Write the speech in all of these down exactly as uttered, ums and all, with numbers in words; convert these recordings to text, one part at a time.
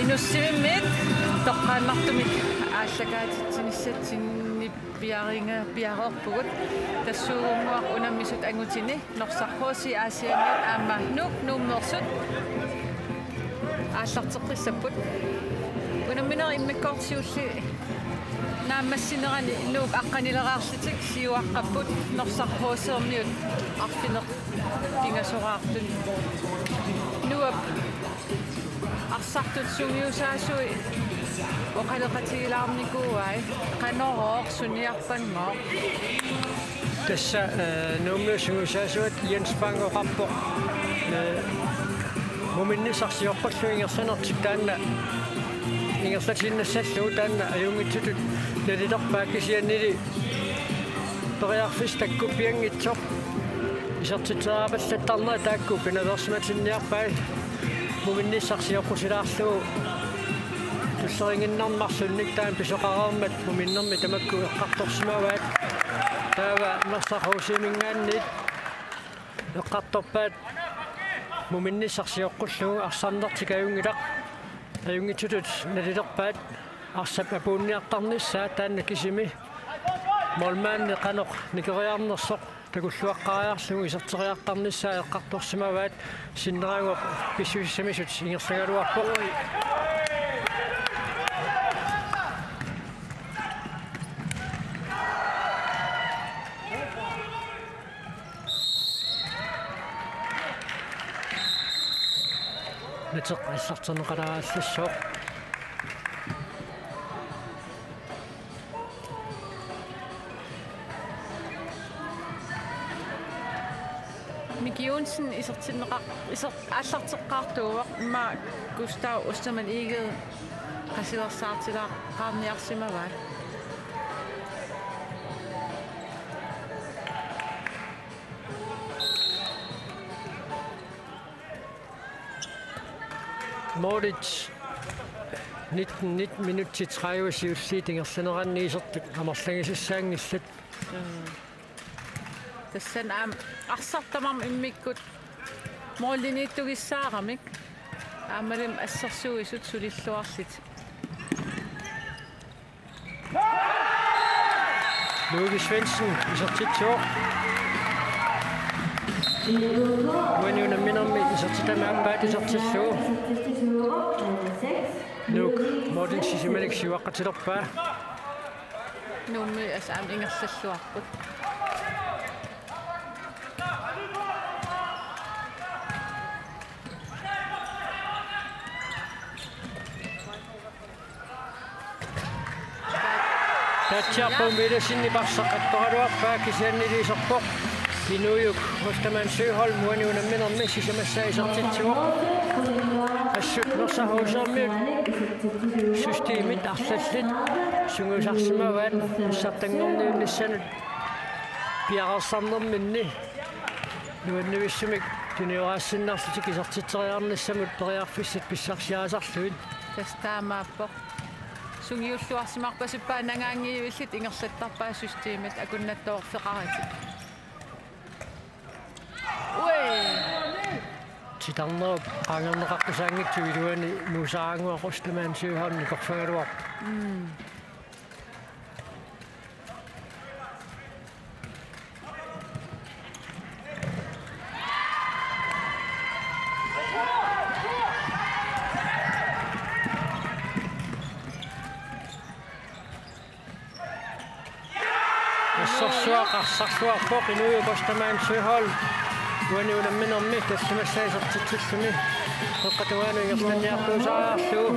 Inussivimmiit toqqaannartumik aallakaatitsinissatsinni piaringa piareerpugut. Tassuugunnguaq unammisut angutini Norsaq H C Aasianniit aamma Nuuk Nuummeersut aallarteqqissapput. Unamminerit immikkoortiulli naammassinerani Nuuk aqqanileraarlutik siuaqqapput Norsaq H C-miut arfineq pingasoraartut. Nuup arsartut sungiusaasui oqaloqatigilaarnikuuai, qanorooq, suniarpanngooq? Tassa, eh, Nuummiut sungiusaasuat Jens Bang oqarpoq, eh, muminnissaq sioqqullugu ingerlanertik taanna ingerlatiinnassallugu taanna ajunngitsutut nalilerpaat kisiannili periarfissaq takkuppianngitsoq isertitseriarpallattarnerat taakku pinaveersimatinniarpai muminnissaq sioqqutilaarlugu tulleriinnarmarlunnik taanna pisoqareermat muminnermi tamakku eqqartorsimavaat. Taava Norsaq H C-minngaanniit eqqartorpaat muminnissaq sioqqullugu arsarnertik ajunngilaq ajunngitsutut nalilerpaat arsap apuunniartarnissaa taanna kisimi målmandi qanoq nikeriarnersoq takulluaqqaariarlugu iserteriartarnissaa eqqartorsimavaat. Sinneraangup pissusissamisut ingerlagaluarpoq. Nateq aallarterneqalaassooq. Miki Johnsen isertinneqar-, iser-, aallarteqqaartuuvoq, immaqa Gustav Ostermann Egede qasuersaartilaaqqaarniarsimavaat. Målit nitten nitten minutsit tredive siulliit ingerlaneranni isertut amerlagisassaanngillat. Mm. Tassani aamma arsartut tamarmik immikkut måliniittugissaaramik. Aammalumi assersuisut sulilluarlutik. Louis Svendsen isertitsivoq. Uani unamminermi isertitami aappaata isertillugu. Nuuk Morten Sisimanik siuaqqatilerpaa. Nuummi assut aamma ingerlalluarput. Taatsiarput Petersenip arsaq attoraluarpaa kisiannili iserpoq. Inuujuk Ostermann Søholm uani unamminermi sisamassaa isertitsivoq. Assut Norsaq H C-miut systemit arlallit sungiusarsimavaat pissartanngorniunnissanut piareersarnerminni. Nuannivissumik tunioraassinnarlutik isertitseriarnissamut periarfissat pissarsiarisarlugit. Tassa taamaappoq. Sungiulluarsimarpasippaat, nangaanngivillit ingerlattarpaat systemit akunnattoorfeqaratik. Ui! Titarnerup qaangerneqaqqusaanngitsoq iluani Nuusaraannguaq Ostermann Søholm nikorfagaluarpoq. Mm. Assersuaq arsarluarpoq, Inuujuk Ostermann Søholm uani unamminermi tallimassaa isertitsilluni qeqqata tungaanut ingerlanniartuusaariarlugu.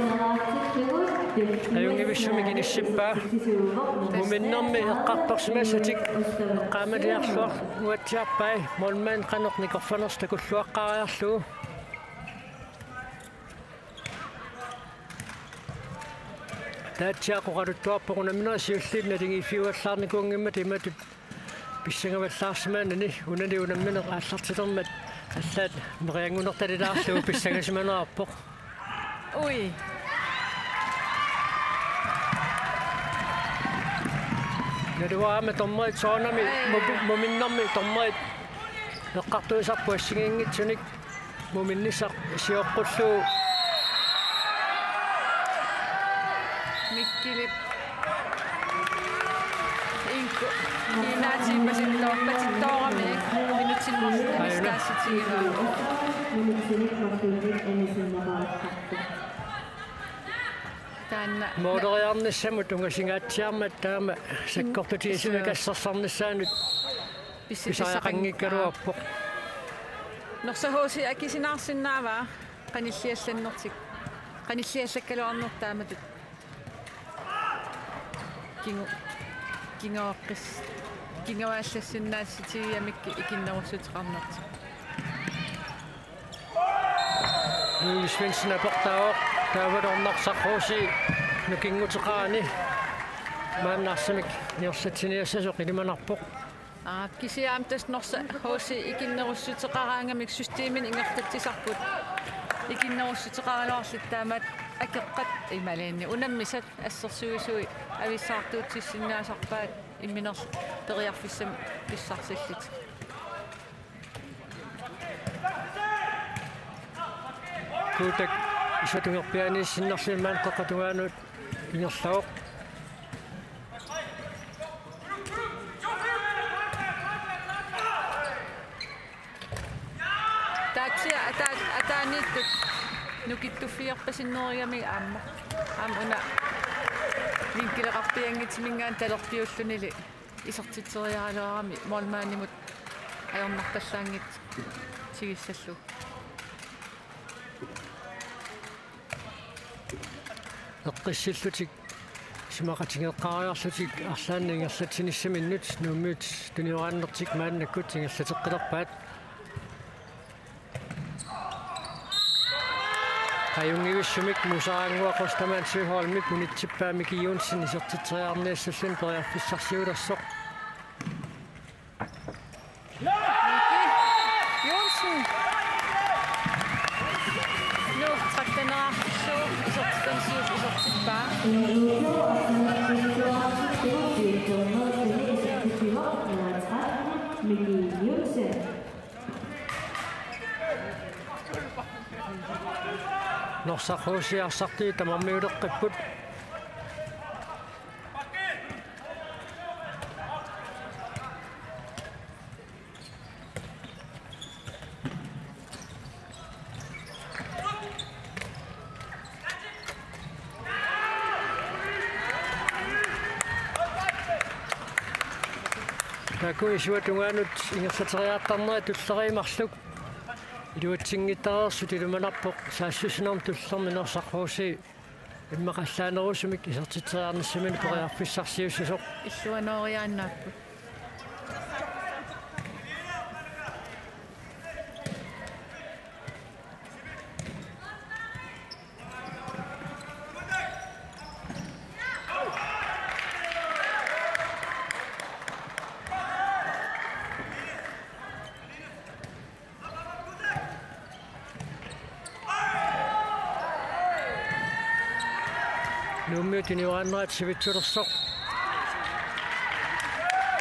Ajunngivissumik inissippaa. Muminnermi eqqartorsimassatik eqqaamaliarluarluatsiarpai, målmand qanoq nikorfanersoq takulluaqqaariarlugu. Taatsiaq oqaluttuarpoq unamminerit siulliit naligiiffigivallaarnikuunngimmata imatut pissangavallaarsimaanani, unali unammineq aallartilermat allaat nerianngunertalilaarlugu pissangasimanerarpoq. Ui. Naluara aamma dommerit soorunami. Ai. Mupi-, muminnermi dommerit eqqartuisarput assigiinngitsunik muminnissaq sioqqullugu. Mikkilip inkku kiinaatiippasittoorpatittoorami minutsinni marlunni staassitigivaat. Taanna mooleriarnissamut ungasingaatsiarmat taama sakkortutigisumik assersornissaanut pisariaqanngikkaluarpoq. Norsaq H C akisinaarsinnaavaa qanilliallannertik. Qanilliallakkaluarnertik taamatut. Kingu-, kinguaaqqis-, kinguaallassinnaassutigigamikku ikinnerussuteqarnertik. Louis Svendsen aportaavoq, taavalu Norsaq H C nukinguteqarani. Maanna arsamik ingerlatsiniassasoq ilimanarpoq. Aa, kisianni aamma tassa Norsaq H C ikinnerussuteqaraangamik systemini ingerlatsisarput. Ikinnerussuteqaraluarlutik taamaat akeqqat imaluunniit unammisat assersuisui avissaartuutissinnaasarpaat imminerlu periarfissamik pissarsillutik. Kuutak isutungerpiaaniissinnerluni maanna qeqqata tungaanut ingerlavoq. Taatsia ata-, ataaniittut nukittuffigerpasinnerugamik aamma. Aamma una vinkileqarpianngitsumik talerpiullunili isertitseriaraluarami målmandimut ajornarpallaanngitsoq tigussallugu. Eqqissillutik isumaqatigeeqqaariarlutik arlaannik ingerlatsinissaminnut Nuummiut tunioraannertik maannakkut ingerlateqqilerpaat. Ajunngivissumik Muusaraannguaq Ostermann Søholmip unitsippaa Miki Johnsen isertitseriarniassalluni periarfissarsiulersoq. Miki Johnsen. Nu trettenerarsuuvoq isertitanissiusoq isertippaa. Miki Johnsen. Norsaq H C arsartui tamarmik uleqqipput. Taakku isuata tungaanut ingerlateriartarnerat tulleriit marluk iluatsinngittarsimanersut ilimanarpoq saassussinermut tullermi Norsaq H C immaqa allaanerusumik isertitseriarnissaminut periarfissarsiussasoq. Illuanooriaannaapput. Nuummiut tunioraannerat sivitsulersoq.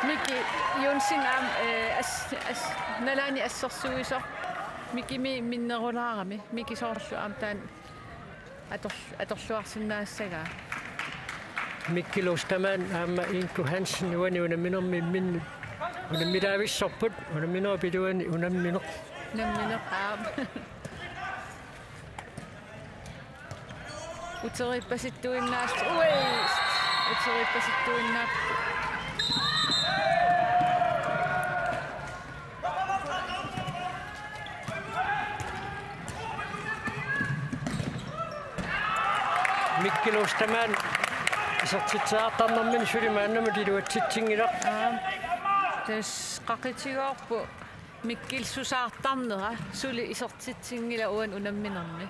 Miki Johnsen aamma, eh, as-, as-, nalaani assersuisoq. Mikimik minnerulaarami. Miki soorlu aamma taanna ator-, atorluarsinnaassagaa. Mikkel Ostermann aamma Inko Hansen uani unamminermi imminnut. Unammilaavissorput, unamminerup iluani unammineq. Unammineq, aap. Uteriippasittuinnaas-, ui! Uteriippasittuinnaapput. Mikkel Ostermann isertitseriartarnermini suli maannamut iluatsitsinngilaq. Aap. Tassa qaqutigoorpoq Mikkel susaartarnera suli isertitsinngilaq uani unamminermi.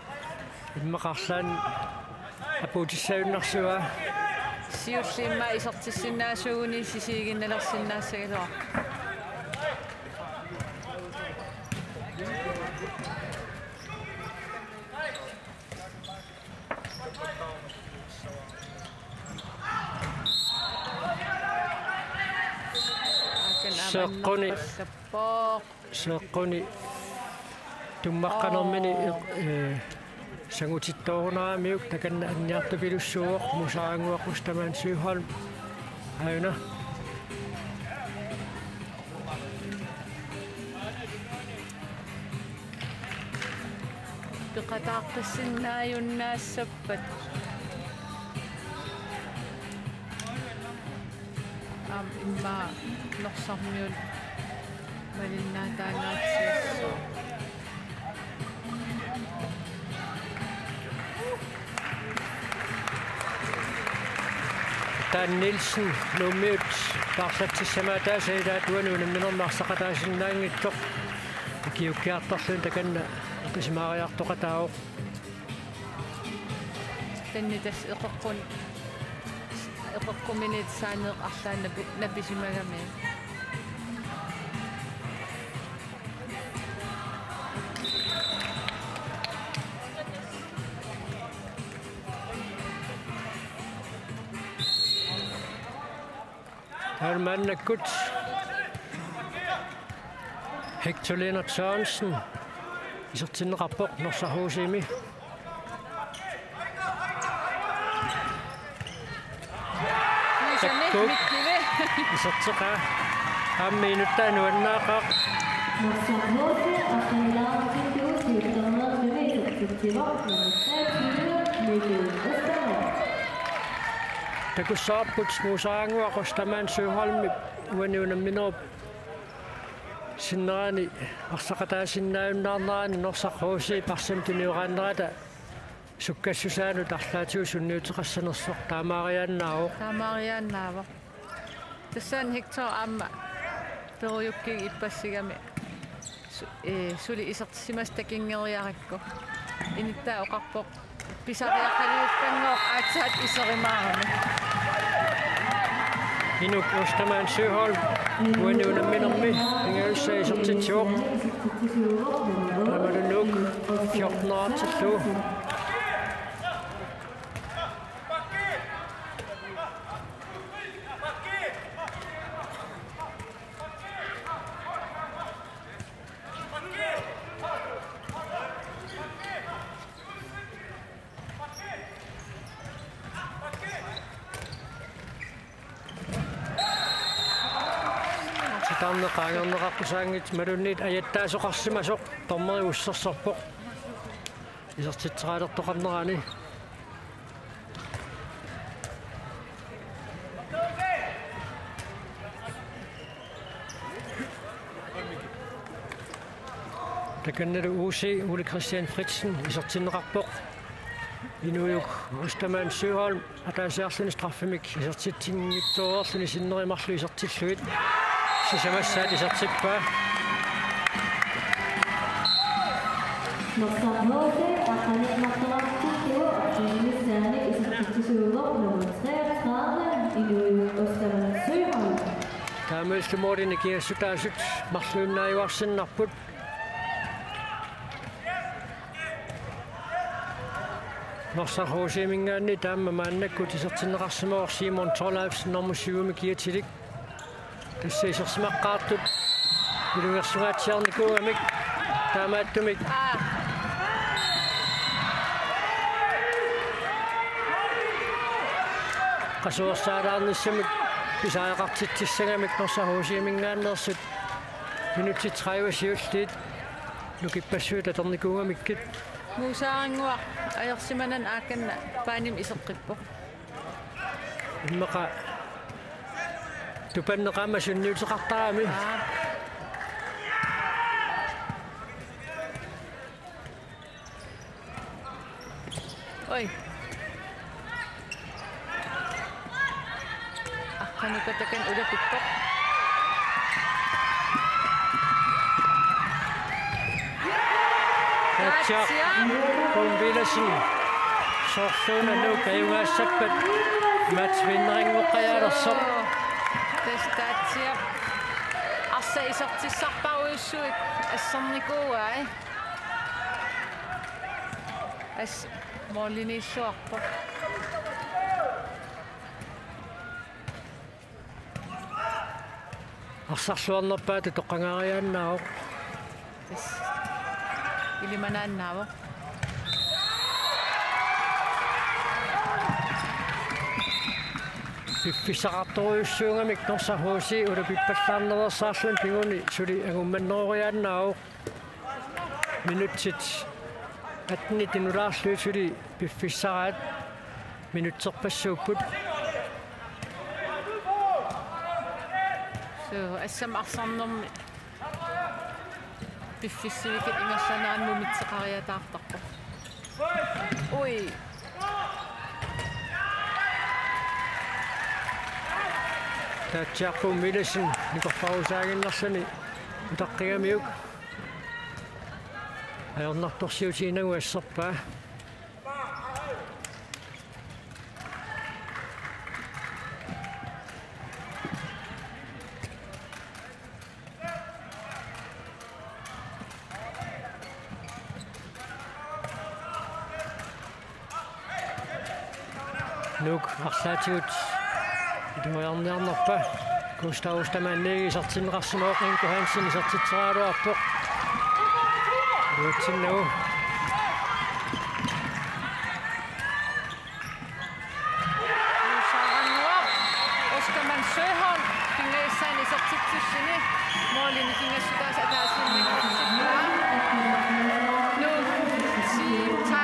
Immaqa arlaannik apuutissagunarsuaa. Siulliit immaqa isertissinnaasuuguni sisiiginnalersinnaassagaluarpoq. Seeqquni. Seeqquni tummaqqanermini, ee, sangutittoorunaramiuk takanna anniartupilussuuvoq Musaaraannguaq Ostermann Søholm. Aajuna. Peqataaqqissinnaajunnaassapput. Aamma immaqa Norsarmiut malinnaataangaatsiassaaq. Dan Nielsen, Nuummiut, paarlatsissamaataasa ilaat uani unamminermi arsaqataasinnaanngitsoq. Ikiukkiartorluni takanna eqisimaariartoqataavoq. Taanna tassa eqeqqun-, eqeqquminit saaneq arlaannik napi-, napisimagami. Taava maannakkut Hector Lennert Sørensen isertinneqarpoq Norsaq H C-mi. Takkuk. Iserteqaa. Aamma inuttaa nuannaaqaaq. Takussavarput Musaaraannguaq Ostermann Søholmip uani unamminerup sinnerani arsaqataasinnaajunnaarnerani Norsaq H C-p arsamik tunioraannerata sukkassusaanut arlaatigut sunniuteqassanersoq taamaariaannaavoq. Taamaariaannaavoq. Tassani Hector aamma perujukkik ippassigami su-, ee, suli isertisimasut takinngeriarakku. Inuttaa oqarpoq: Pisariaqaliuppanngooq aatsaat iserimaarami. Inuk Ostermann Søholm uani unamminermi pingajussaa isertitsivoq. Taamalu Nuuk fjorten-ertillugu. Titarneq qaangerneqaqqusaanngitsoq imaluunniit ajattaasoqarsimasoq dommeri ussersorpoq. Isertitseralertoqarnerani. Takannalu U C Ole Christian Fritzen isertinneqarpoq. Inuujuk Ostermann Søholm ataasiarluni straffemik isertitsinngitsoorluni sinneri marluk isertillugit sisamassaat isertippaa. Norsaq H C aqqaneq-marloqartillugu arfineq-missaani isertitsisuuvoq nummer treogtredive, Inuujuk Ostermann Søholm. Taamaalilluni målini kiassutaasut marluinnaajuarsinnarput. Norsaq H C-minngaanniit taama maannakkut isertinneqarsimavoq Simon Thorleifsen nummer syv-imi kiatilik. Tassa isersimaqqaartut ilungersungaatsiarnikuugamik taamaattumik. Aa. Qasuersaalaarnissamut pisariaqartitsissagamik Norsaq H C-minngaanneersut. Minutsit tredive siulliit nukippassuit atornikuugamikkit. Musaaraannguaq ajorsimanani aakkanna paanimi iseqqippoq. Immaqa tupanneq aamma sunniuteqartarami. Aa. Oi. Aqqaneq-matakkani ulapippoq. Taatsiaq. Taatsiaq. Poul Villadsen. Soorluuna Nuuk ajugaassappat match vinneranngorniarlersoq. Tassa Taatsiaq. Arsaq isertissarpassuit assernikuuai. As-, målimiilluarpoq. Arsarluarnerpaatut toqqagaariaannaavoq. Tassa. Ilimanaannaavoq. Piffissaqartorujussuugamik Norsaq H C ulapippallaarnereersaarluni piguni suli angummanneroriaannaavoq. Minutsit attenit inulaarlugit suli piffissaraat minutserpassuupput. Suu, assam arsarnermi piffissaq wicket ingerlanerani mumitseqariataartarpoq. Ui. Taatsiarput Villadsen nikorfarusaaginnarluni utaqqigamiuk. Ajornartorsiutiginagu asserpaa. Nuuk arlaatigut iluariarniarnerpa. Gustav Ostermann isertinneqarsimavoq, Ingo Hansen isertitseraluarpoq. Iluatsinnagu. Nuussaarannguaq Ostermann Søholm pingajussaanik isertitsissuni målini pingassutaasa ataasiinnaq isertippaa. Nuuk team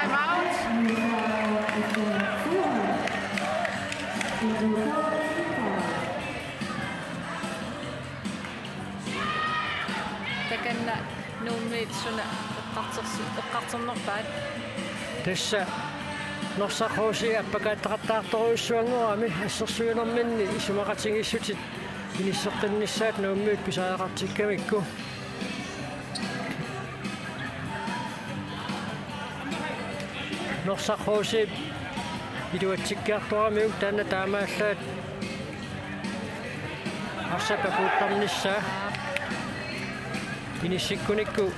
out. Takanna Nuummiit suna eqqartersi-, eqqarternerpaat? Tassa Norsaq H C appakaattaqattaartorujussuanngorami, assersuinerminni isumaqatigiissutit inisseqqinnissaat Nuummiit pisariaqartikkamikku. Norsaq H C-p iluatsikkiartoramiuk taanna taamaallaat arsap apuuttarnissaa. Inissikkunikku.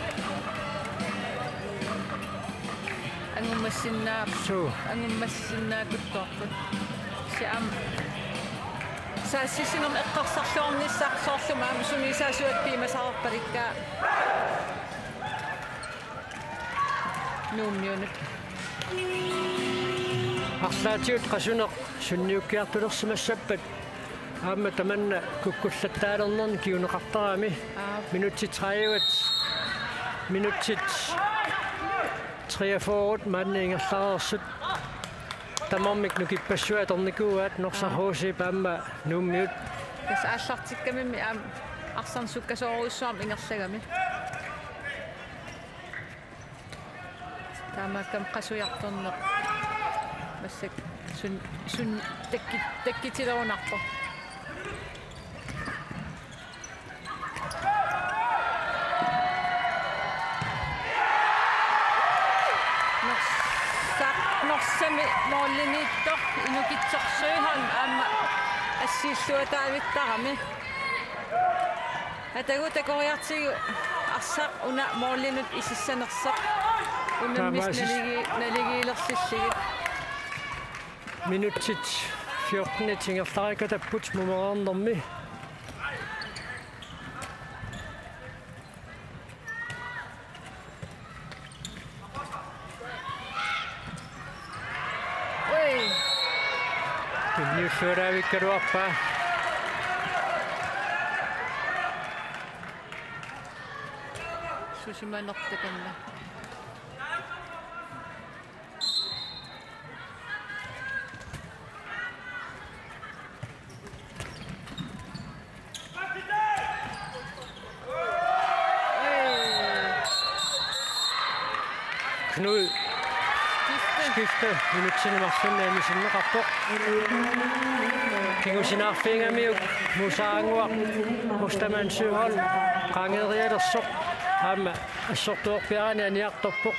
Angummassinnaa-, Suu. Angummassinnaakuttoorput. Siam. Saassisinermi eqqarsarluarnissaq soorlu aamma sumi saassuat piumasaqarpalikka. Nuummiunut. Arlaatigut qasuneq sunniukkiartulersimassappat aamma tamanna kukkullattaalernerni kinguneqartarami. Aap. Minutsit tredive, minutsit treogfyrre maanna ingerlareersut. Tamarmik nukippassuit atornikuuaat Norsaq Aap. H C-p aamma Nuummiut. Tassa aallartikkamimmi aamma arsarneq sukkasoorujussuarmik ingerlagami. Taamaakkami qasujartorneq massakkut sun-, sun-, takki-, takkutilerunarpoq. Norsaq, Norsami målimiittoq Inukitsoq Søholm aamma assiilluataavittarami. Atagu takoriartigu arsaq una målinut isissanersoq. Unammis Taamaassis- naligi-, naligiilerlillugit. Minutsit fjortenit ingerlariikkattapput mumereernermi. Ui. Tunniulluaraavikkaluarpaa. Susimanertakanna. Knud. Skifte. Minutsini marlunni amisinneqarpoq. Kingusinaarfiugamiuk Muusaaranguaq Ostermann Søholm qaangeerialersoq aamma assortuerpiarani aniartorpoq.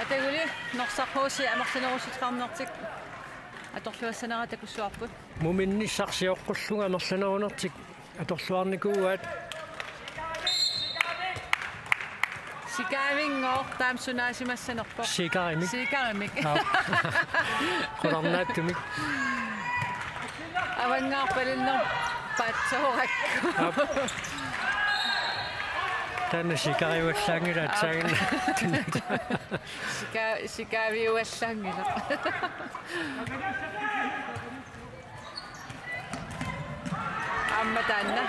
Ataguli Norsaq H C amerlanerussuteqarnertik atorluassanera takussuarput. Muminnissaq sioqqullugu amerlanerunertik atorluarnikuuaat. Sikaavinngooq taama sunaasimassanerpoq. Siikarimik. Siikarimik. Aap. Qularnaatsumik. Avanngaarpalunner. Paatsooraq. Aap. Taanna sikariuallaanngilaq. Aap. Aatsaannguaq. Sika-, sikariuallaanngilaq. Aamma taanna.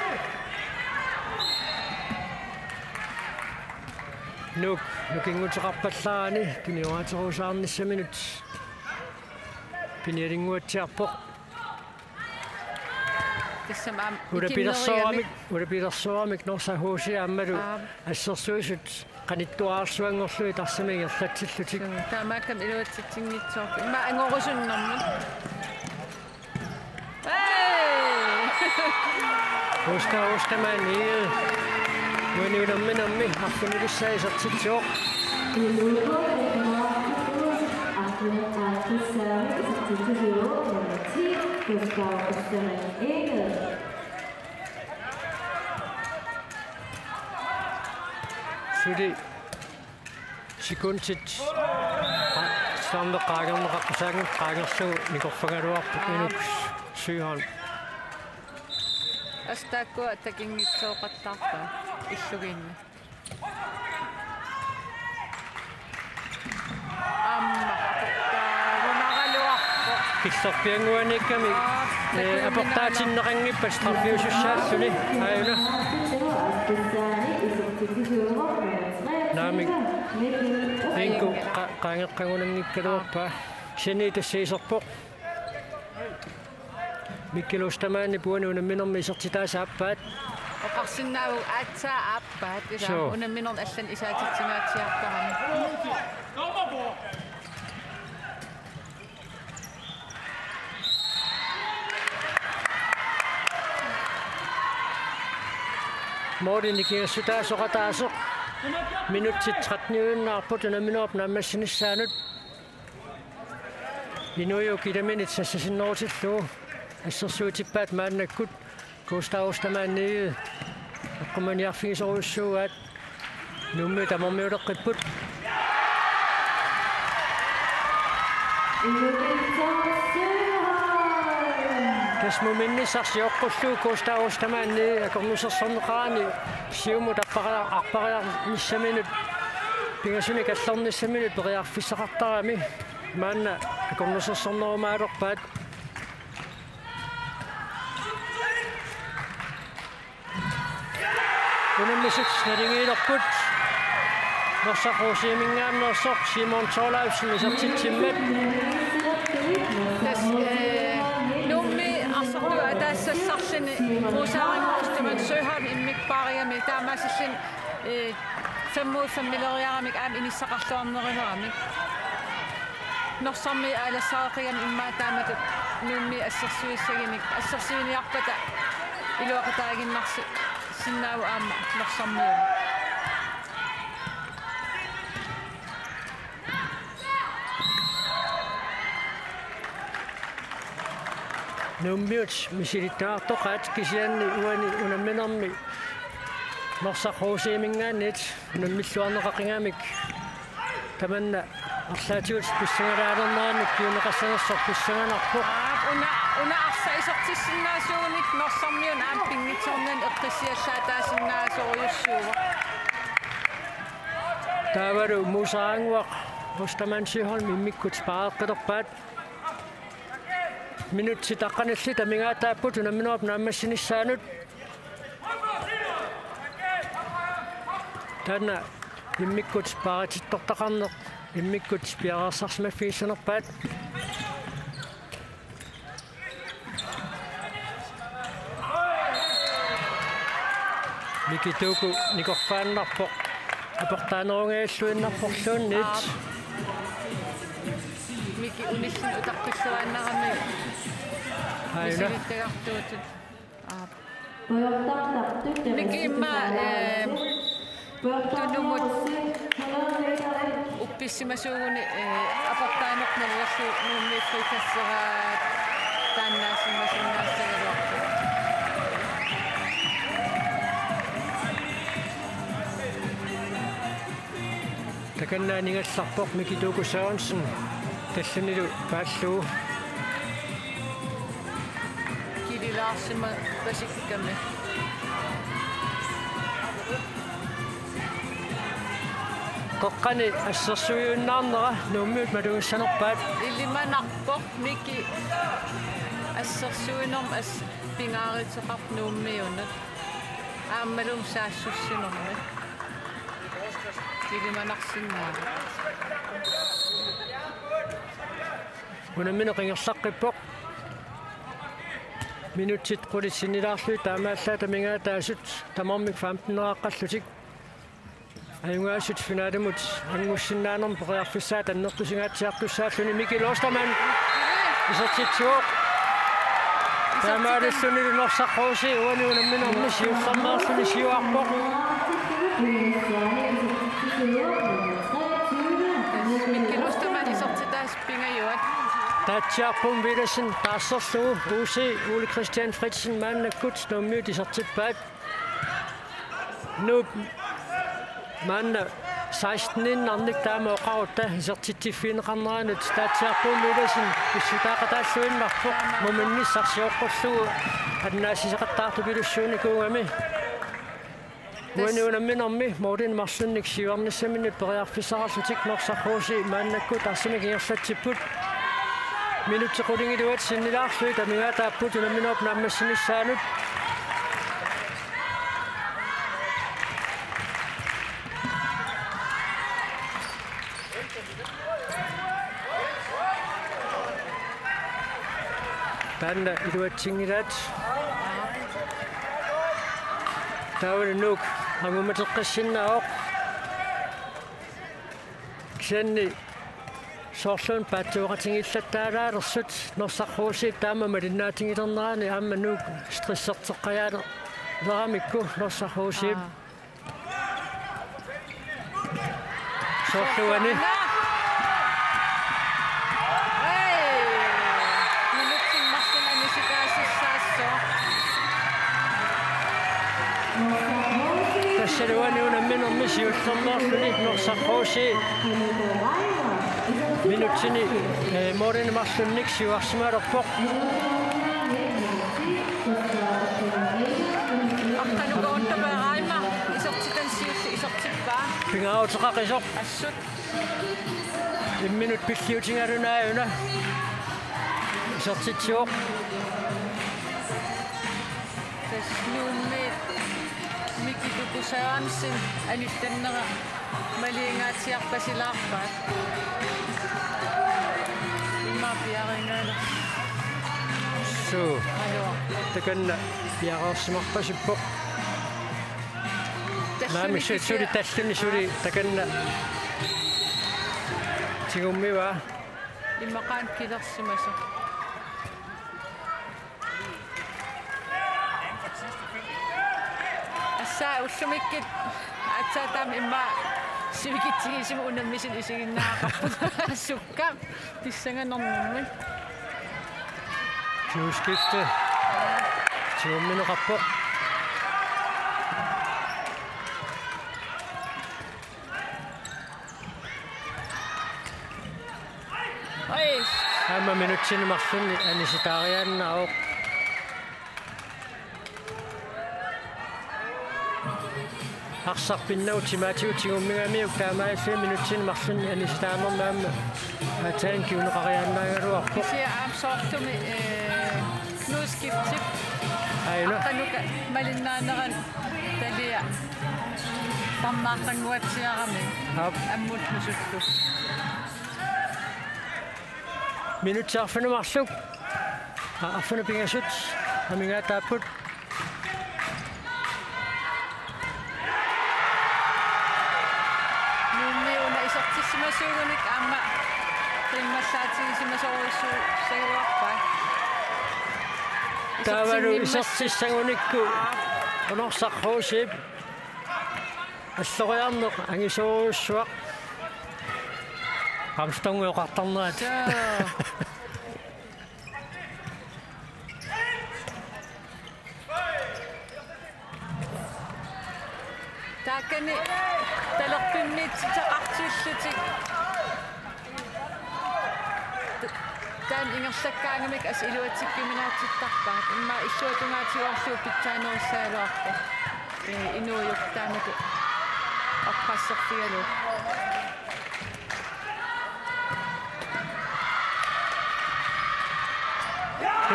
Nuuk, nukinguteqarpallaarani, tunioraterusaarnissaminut. Pinialinnguatsiarpoq. Tassami aamma ulapilersooramik, ikinnerigami. Ulapilersooramik Norsaq H C aammalu. Aap. Assersuisut qanittuararsuanngorlugit tassami ingerlatsillutik. Suu, taamaakkami iluatsitsinngitsoorput. Immaqa angorusunnermut. Hey! Gustav Ostermann, Egede. Uani unamminermi arfinilissaa isertitsivoq. Suli sekundit. Qa-, saamme qaangerneqarpusaanngilaq, qaangerlugu nikorfagaluarpoq. Aap. Inuk Søholm. Assut taakkua takinngitsooqattaarpaa illugiinni. Aamma aportaagunaraluarpoq. Killerpiannguaniikkami. Aap, ee, takuiminaala. Aportaatinneqanngippat straffiusussaalluni. Aajuna. Naamik. Bingo qa-, qaangeqqagunanngikkaluarpaa. Kisianni tassa iserpoq. Mikkel Ostermannip uani unamminermi isertitaasa aappaat. Oqarsinnaavoq aatsaat aappaat, ila. Suu. Unamminermi allanik isaatitsinngaatsiartarami. Måli nikingassutaasoq ataaseq. Minutsit tretteniuinnarput unamminerup naammassinissaanut. Inuiup ilaminit sassasinnerutillugu assersuutippaat maannakkut Gustav Ostermann Egede eqqumiigiarfigisorujussuugaat. Nuummiut tamarmiuleqqipput. Tassa muminnissaq sioqqullugu Gustav Ostermann Egede akornusersorneqarani siumut arpaqaria-, arpariarnissaminut pingasunik allornissaminut periarfissaqartarami. Maanna akornusersornerumaalerpaat. Unammisut naligiilerput. Norsaq H C-minngaanneersoq Simon Thorleifsen isertitsimmat. Tassa, eh, Nuummi arsartuut ataassassarluni Muusaarinngortiman Søholm immikkoorigami taamaasilluni, eh, femogfyrre-ileriaramik aamma inissaqarluarnerulerami. Norsarmiut aalassareqigami immaqa taamatut Nuummi assersuissaginik, assersuiniarpata iluaqutaaginnarsi-, sinnaavoq aamma Norsarmiut. Nuummiut misilittagartoqaat kisianni uani unamminermi Norsaq H C-minngaanniit unammilluarneqaqigamik tamanna arlaatigut pissangalaalernerannut kiuneqassanersoq pissanganarpoq. Aap, una, una arsaq isertissinnaasuunik Norsarmiut aamma pinngitsoornani eqqissiallaataasinnaasorujussuuvoq. Taavalu Muusaarinngooq Ostermann Søholm immikkut paareqqilerpaat. Minutsit aqqanillit amigaataapput unamminerup naammassinissaanut. Taanna immikkut paaritittortaqarneq immikkut piareersarsimaffigissanerpaat. Miki Tuuku nikorfaannarpoq aportaanerungajalluinnarporluunniit. Aap. Miki unillugu utaqqilluaannarami. Aajuna. Misilittagartuutut. Aap. Miki immaqa, eh, tunumut uppissimasuuguni, eh, aportaaneq nerlerlugu Nuummi frikasseraat taannaasimasunnaasagaluarpoq. Takanna aningallarpoq Miki Tuuku Sørensen tallunilu paallugu. Kili Arsimappasikkami. Qeqqani assersuiunnaarnera Nuummiut malugissanerpaat. Ilimanarpoq Miki assersuinermut as-, pingaaruteqarpoq Nuummiunut. Aammalumi saassussinermi. Ilimanarsinnaavoq. Unammineq ingerlaqqippoq. Minutsit qulit sinnilaarlugit taamaallaat amigaataasut tamarmik femten-eraaqqallutik. Ajugaasut finalemut angussinnaanermut periarfissaat annertusingaatsiartussaalluni Mikkel Ostermann isertitsivoq. Taamaalillunilu Norsaq H C uani unamminermi siullermeerluni siuarpoq. Mikkel Ostermann isertitaasut pingajuat. Taatsiarput Villadsen taarserlugu U C Ole Christian Fritzen maannakkut Nuummiut isertippaat. Nuup maanna seksten-innarnik taama oqarutta isertitsiffigineqarneranut Taatsiarput Villadsen pissutaaqataalluinnarpoq muminnissaq sioqqullugu annaassiseqattaartupilussuunikuugami. Uani unamminermi målinik marlunnik siuarnissaminnut periarfissaqarlutik Norsaq H C maannakkut arsamik ingerlatsipput. Minutsit qulingiluat sinnilaarlugit amigaataapput unamminerup naammassinissaanut. Taanna iluatsinngilaat. Taavalu Nuuk angumateqqissinnaavoq. Kisianni soorluuna paatsuuqatigiillattaalaalersut Norsaq H C-p taama malinnaatigilernerani aamma Nuuk stresserteqqajaaleramikkit Norsaq H C-p. Aa. Soorlu uani. Hey! Minutsit marluk anisitaasussaassooq. Tassalu uani unamminermi siullermeerluni Norsaq H C minutsini, eh, målinik marlunnik siuarsimalerpoq. Artanuka Unterberg aamma isertitani siulleq isertippaa. Pingaaruteqaqisoq. Assut. Imminut pilliutigalugu aajuna isertitsivoq. Tassa Nuummi Miki Tuku Sørensen anittannera malinnaatsiarpasilaarpaat. Immaqa piareersimagaluarpoq. Suu. Aluaq. Takanna piareersimarpasippoq. Talluni. Naamik, su-, suli kisianni talluni suli. Aa. Takanna tigummivaa. Immaqaana kilersimasoq. Tassa ullumikkut aatsaat taama immaqa sivikitsigisimasut unammisut isiginnaarput. Sukka pissanganarnermik. Klubbskifte. Tigummineqarpoq. Oj. Aamma minutsini marlunni anisitaariaannaavoq. Arsaq pinnagu timaatigut tigummigamiuk taamaalilluni minutsini marlunni anisitaanermi aamma aatsaat kinguneqariaannaagaluarpoq. Kisianni aamma soorlumi, eh, klubbskiftip. Aajuna. Aqqanuka malinnaanerani talia tarnaaqqannguatsiarami. Aap. Ammut nusullu. Minutsit arfineq-marluk. Aa, arfineq-pingasut amigaataapput. Nuummi una isertissimasuugunik aamma qiimmassaatigisimasorujussuussagiluarpaat. Taavalu isertissimassuk. Isertissagunikku. Aa. Norsaq H C-p alloriarneq angisoorujussuaq. Armstrongip oqartarnerat. Suu. Taakani talerpimmiititaqartillutik. Taanna ingerlakkaangamik assut iluatsikkuminaatsittarpaat. Immaqa illuatungaatigoorlugu pitsaanerussaagaluarpoq. Ee, Inuujuk taamatut oppresserfigalugu.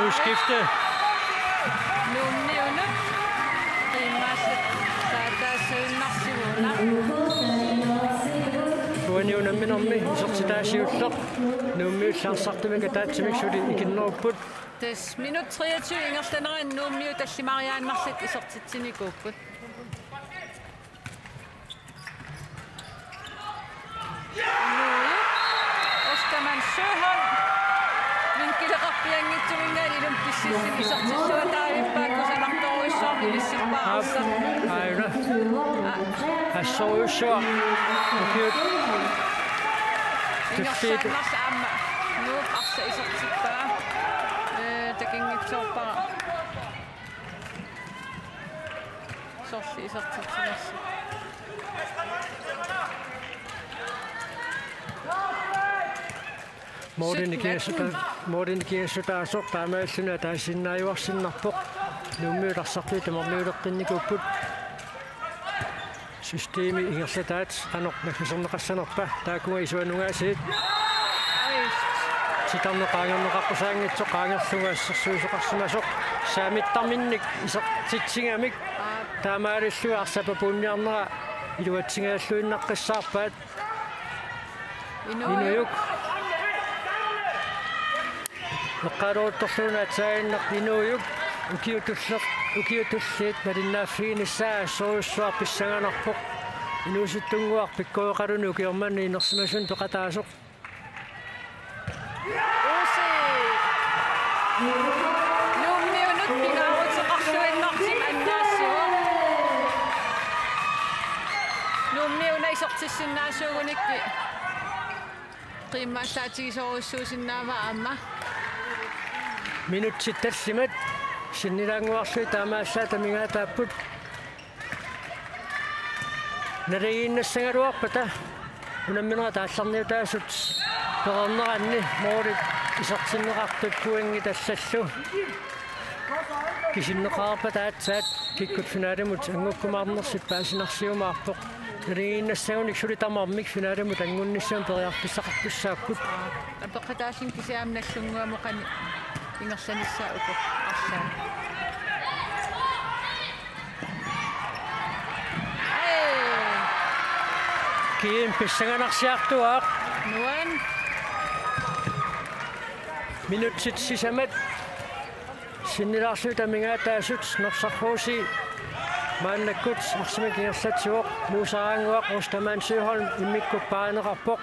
Udskifte. Nuummiunut qiimmaassaataassuinnarsivuuna. Uani unamminermi isertitaa siulleq. Nuummiullu arsartumik ataatsimik suli ikinnerupput. Tassa minut treogtyve ingerlanerani Nuummiut tallimariaannarlutik isertitsinikuupput. Ostermann Søholm. Vinkileqarpianngitsuminngaanniit ilumut pississimi isertillugu taavippaa kusanartorujussuarmik ilissippaa arsaq. Aap, aajuna. Aa. Assorujussuaq. Ukiut. Ingerlaannarlugu aamma. Nuup arsaq isertippaa. Ee, takunngitsoorpara. Sorleq isertitsinersoq. Målini sytten sekund. Kiassuta-, målini kiassutaasoq taamaalilluni ataasiinnaajuarsinnarpoq. Nuummiut arsartui tamarmiuleqqinnikuupput. Systemi ingerlataat qanoq naggaserneqassanerpa, taakkununnga isuanungaasiit. Titarneq qaangerneqaqqusaanngitsoq qaangerlugu assersuisoqarsimasoq saamittarminnik isertitsigamik. Taamaalilluni arsap apuunniarnera iluatsingajalluinnaqqissaarpaat. Inuujuk. Inuujuk. Eqqaaleruttorlugu naatsaaginnaq Inuujuk ukiut tulleq, ukiut tulliit malinnaaffiginissaa assorujussuaq pissanganarpoq. Inuusuttunnguaq pikkoreqaluni ukioq manna inersimasunut peqataasoq. Uusi. Nuummiunut pingaaruteqarluinnartoq annaassuuvoq. Nuummiuna isertissinnaasuugunikkit. Qiimmaassaatigisorujussuusinnaavaa aamma. Minutsit tallimat sinnilaannguarlugit taamaallaat amigaataapput. Naligiinnassagaluarpata unamminerat aallarniutaasut pereerneranni målit isertinneqartut pointit allallu. Kisinneqarpata aatsaat kikkut finalimut angukkumaarnersut paasinarsiumaarpoq. Naligiinnassagunik suli tamarmik finalimut angunnissamut periarfissaqartussaapput. Apeqqutaalluni kisianni Nagdlunguamut qanoq ingerlanissaa uku arlaat. Ai. Kiim pissanganarsiartuaaq. Nuan. Minutsit sisamat. Sinnilaarlugit amigaataasut Norsaq H C maannakkut arsamik ingerlatsivoq, Muusaraannguaq Ostermann Søholm immikkup paarineqarpoq.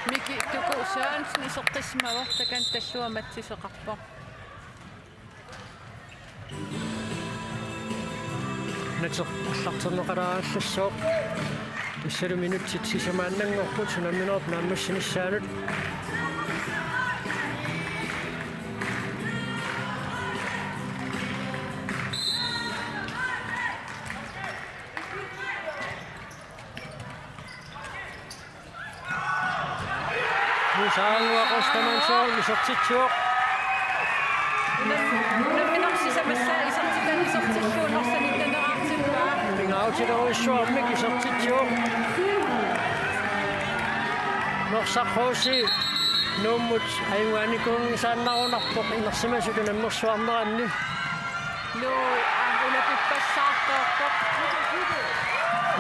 Miki Tuku Sørensen isertissimavoq, takanna talluamatiseqarpoq. Nateq aallarterneqalaarallassaaq. Tassalu minutsit sisamaannanngorput unamminerup naammassinissaanut. Muusaraannguaq Ostermann Søholm isertitsivoq. Unamminerup sisamassaa isertitani isertillugu Norsaq nitten-eqartippaa. Pingaarutilerujussuarmik isertitsivoq. Norsaq H C Nuummut ajugaanikuunngisaannarunarpoq inersimasutut unammersuarneranni. Nuui aamma ulapippassaartoorpoq.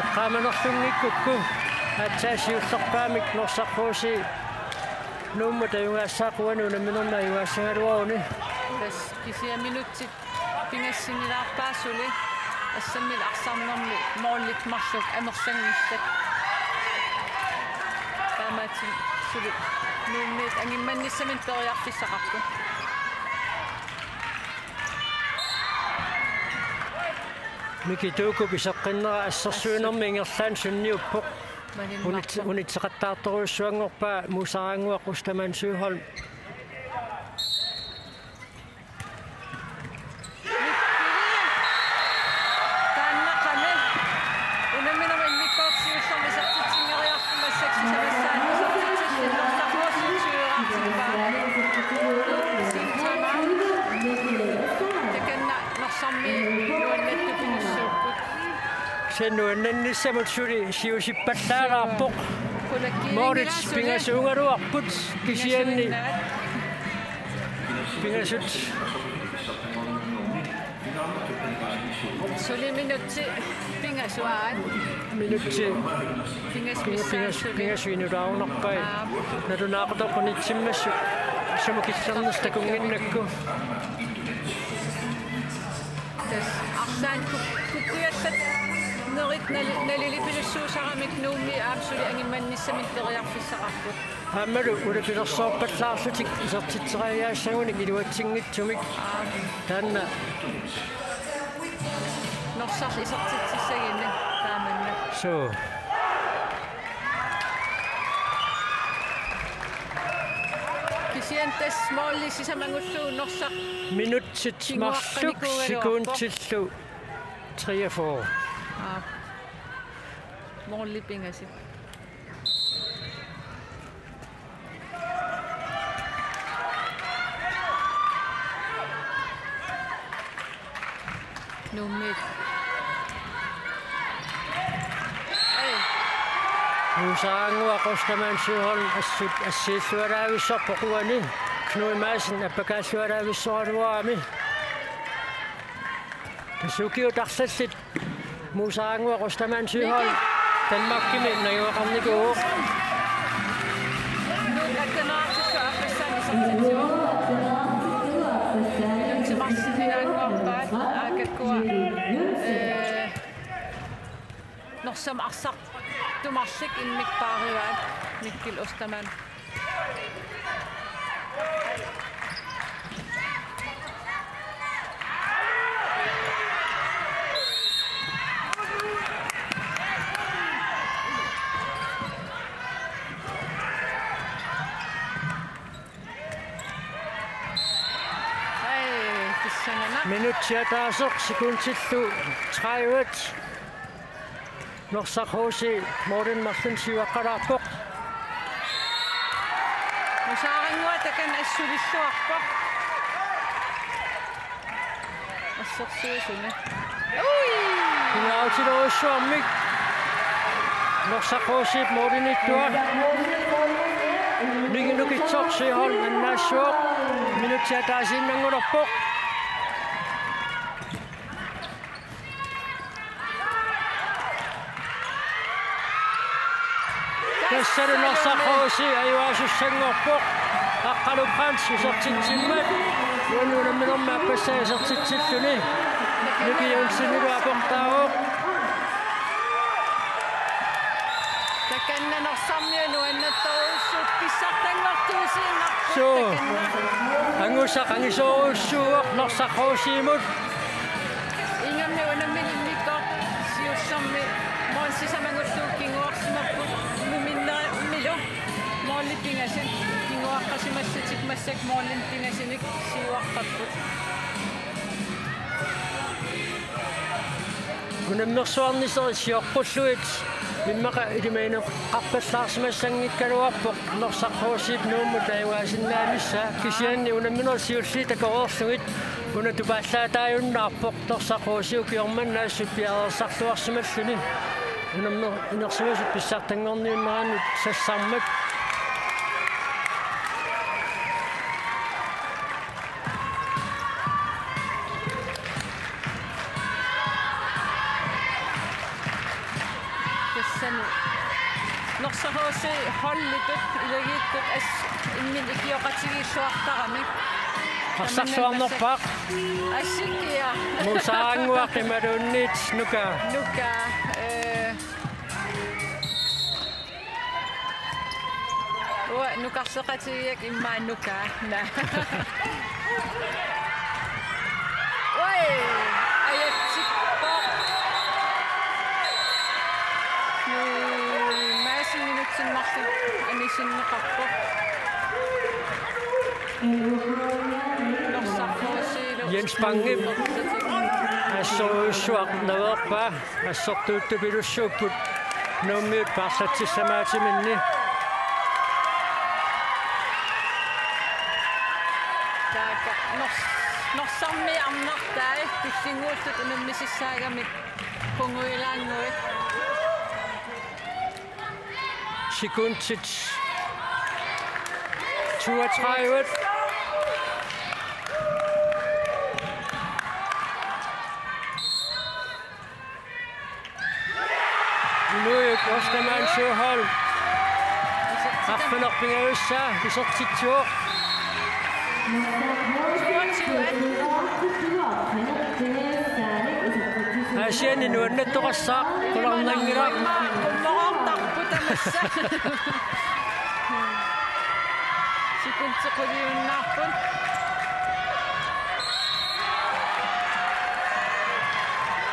Eqqaamanerlunngikkukku aatsaat siullerpaamik Norsaq H C Nuummut ajugaassaaq uani unamminermi ajugaassagaluaruni. Tassa kisianni minutsit pingassinnilaarpaa suli, assammik arsarnermi målit marluk amerlanngillat. Taamaattumik suli Nuummiut angimmannissaminnut periarfissaqarpoq. Miki Tuukup iseqqinnera assersuinermi ingerlaannaq sunniuppoq. Unit-, unitseqattaartorujussuanngorpaa Muusaraannguaq Ostermann Søholm. Nuannarissamut suli siusippallaalaarpoq. Moritz pingasuugaluarput kisianni pingasut. Suli minutsi pingasut. Minutsi pingas-, pingas-, pingasunilaarunnarpai. Nalunaaqutaq qunitsimmassuk sumut killernissaq takunnginnakku. Tassa arlaannik kuk-, kukkujallat nerit nali-, nalilipilussuusaramik Nuummi aamma suli angimmannissamik periarfissaqarput. Aammalu ulapilersoorpallaarlutik isertitseriaassagunik iluatsinngitsumik. Aap. Taanna. Norsaq isertitsissaguni taamanna. Suu. Kisianni tassa måli sisamagullugu Norsaq. Minutsit marluk kinguaqqanikuugaluarpoq. Sekuntillu treogfyrre. Aap. Måli pingasut. Nuummiit. Ai. Muusaq Annguaq Ostermann Søholm assut assiilluaraavissorpoq uani. Knud Madsen appakaalluaraavissoraluarami. Tassa ukiut arlallit Muusaq Annguaq Ostermann Søholm Danmarkimi najugaqarnikuuvoq. Norsaq arsaq tumarlik immik paarivaat Mikkel Ostermann. Ai, pissanganaq. Minutsi ataaseq sekuntillu tredive. Norsaq H C målimi marlunnik siuaqqalaarpoq. Muusaq Annguaq takanna assulilluarpoq. Assersuisuni. Ui! Pingaarutilerujussuarmik. Norsaq H C-p målimiittua. Niki-, Nukitsoq Søholm annaassooq. Minutsi ataasiinnanngulerpoq. Tassalu Norsaq H C ajuaasussanngorpoq. Aqqalu Frans isertitsimmat. Uani unamminermi aappassaa isertitsilluni. Niki Jensenilu aportaavoq. Takanna Norsarmiut nuannaartorujussuupput pissartanngortuusiinnarput. Suu. Takanna. Angusaq angisoorujussuuvoq Norsaq H C-mut. Ingammik unamminermi immikkoortoq siullermi måli sisamagullugu kinguarsimapput muminnermilu. Måli pingasut kinguaqqasimallutik massakkut målinik pingasunik siuaqqapput. Unammersuarniseri sioqqullugit immaqa ilimagineqarpallaarsimassanngikkaluarpoq Norsaq H C-p Nuummut tajugaasinnaanissaa, kisianni unamminerit siulliit takoreerlugit una tupaallaataajunnaarpoq Norsaq H C ukioq manna assut piareersartuarsimalluni. Unammi-, inersimasut pissartanngorniunneranut sassarmat. Tassani Norsaq H C holditut ilagiittut assut imminut ikioqatigiilluartaramik. Arsarluarnerpaaq. Assikkia. Muusaq Annguaq imaluunniit Nuka. Nuka, eh. Uanga nukarleqatigiak immaqa Nuka. Naa. Oi, ajatsikkoq. Nuu, Madsen minutsit marluk anisinneqarpoq. Norsaq H C-lu. Jens Bangep assorujussuaq naveerpaa. Assortuuttupilussuupput Nuummiut paarlatsissamaatiminni. Taakku Nors-, Norsarmiut arnartai. Sinnguullutik unammisissaagamik punguilaannguit. Sekundit toogtredive. Inuit Ostermann Søholt. Arfineq-pingajussaa isertitsivoq. Aasianni nuannaartoqassaaq qularnanngilaq. Qummoroortarput tamassa. Sekundit quliunnaarput.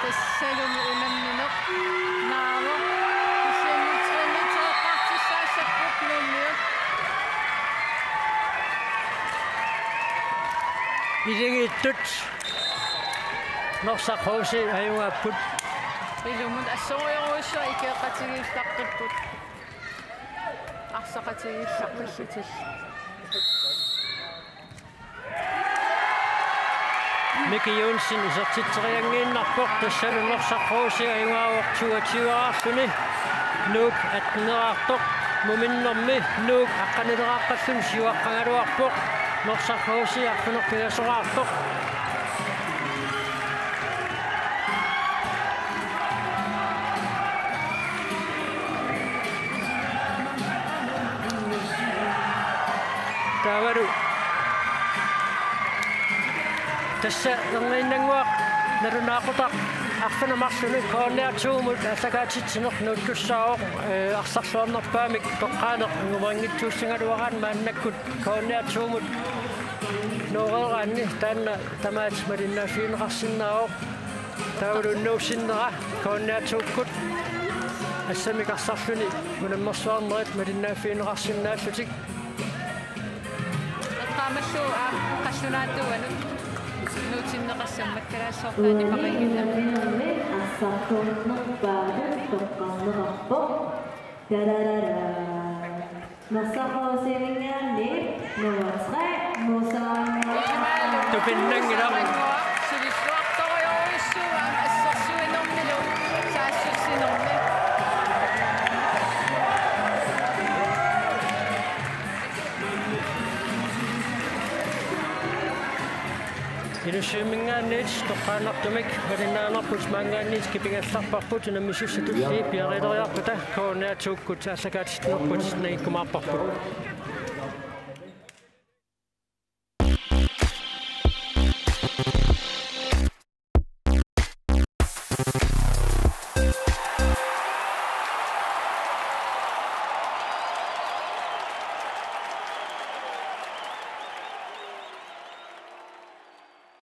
Tassalumi unammineq naavoq. Kisianni tre metereqqaartussaassapput Nuummiut. Isigiittut. Norsaq H C ajugaapput. Ilumut assorujorujussuaq ikeeqqatigiillaqqippoq. Arsaqatigiillaqqillutik. Miki Joensen isertitserianngiinnarpoq, tassalu Norsaq H C ajugaavoq toogtyve-raarluni. Nuuk atten-eraartoq, muminnermi Nuuk aqqanileraarpalluni siuaqqagaluarpoq. Norsaq H C arfineq-pingasoraartoq. Taavalu tassa erniinnannguaq nalunaaqutaq arfineq-marlunut K N R to-mut aallakaatitsineq nuuttussaavoq, ee, arsarluarnerpaamik toqqaaneq angumerinngitsuussagaluaraanni maannakkut K N R to-mut nooreeraanni taanna tamaat malinnaaffigineqarsinnaavoq. Taavalu unnuussinnera K N R to-kkut assammik arsarluni unammersuarnerit malinnaaffigineqarsinnaallutik. Eqqaamallugu aamma qallunaatuuanut nuutinneqassammat kalaallisut taanna paqiginnaq. Uani arsarluarnerpaatut toqqarneqarpoq. Tararara. Norsaq H C-minngaanniit nummer tre, Musa. Tupinnanngilaq. Sulilluartorujorujussuuvoq assersuinermilu saassussinermi. Inussivimminngaanniit toqqaannartumik malinnaanerput maanngaanniit kipingallarparput unammisussatulli piareeriarpata K N R to-kkut aallakaatitsinerput nangikkumaarparput.